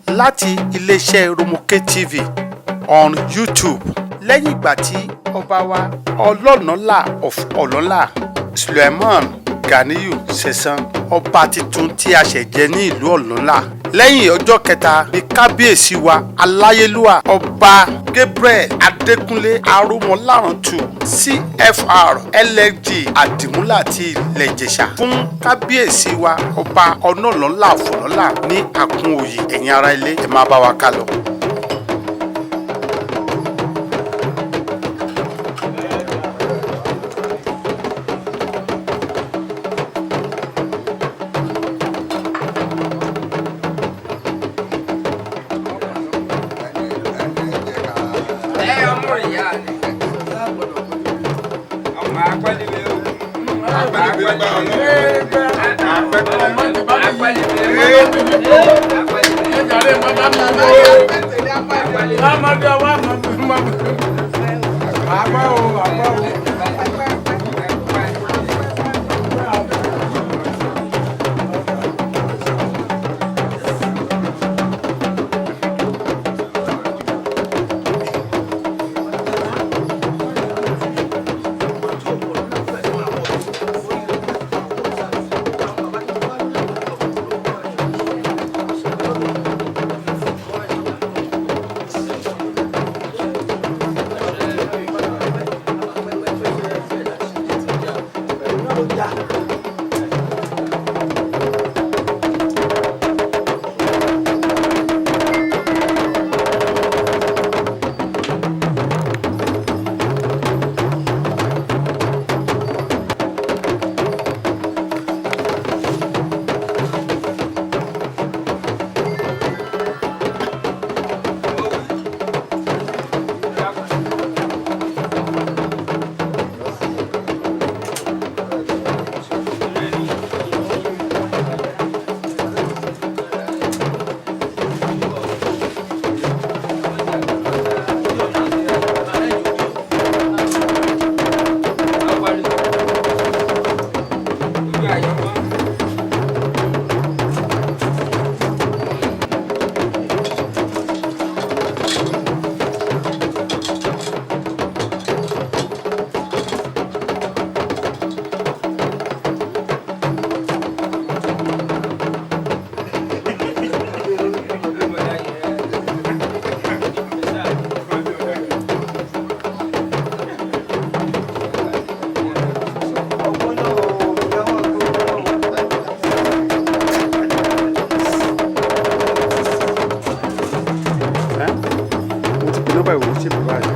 Láti iléeṣẹ́ Romoke TV on YouTube. Lẹ́yìn ìgbà tí ọba wa Ọlọ́nàlá of Ọlọ́nà Suleiman Ganiyu Sẹ̀san, ọba tuntun tí a ṣẹ̀ jẹ ní ìlú Ọlọ́nà, lẹ́yìn ọjọ́ kẹta ní kábíyèsí wa aláyélúwà, Ọba Gabriel Adékúnlé Arúmọláràntù, CFR LLD, Àdìmúlà ti ilẹ̀ Ìjẹ̀ṣà, fún kábíyèsí wa ọba Ọ̀nàlọ́lá Fọlọ́lá ní àkún òyì. Ẹ̀yin ará ilé, ẹ̀ máa bá wa ká lọ. Ẹ ọmọ ìyá ni ọmọ akọ́lé o, àgbà akọ́lé o. Mo ti pe nọ́mbà ìwé tí bàbá rẹ̀.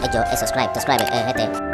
Ẹ jọ̀ọ́, ẹ subscribe, subscribe ẹ hẹ́tẹ̀.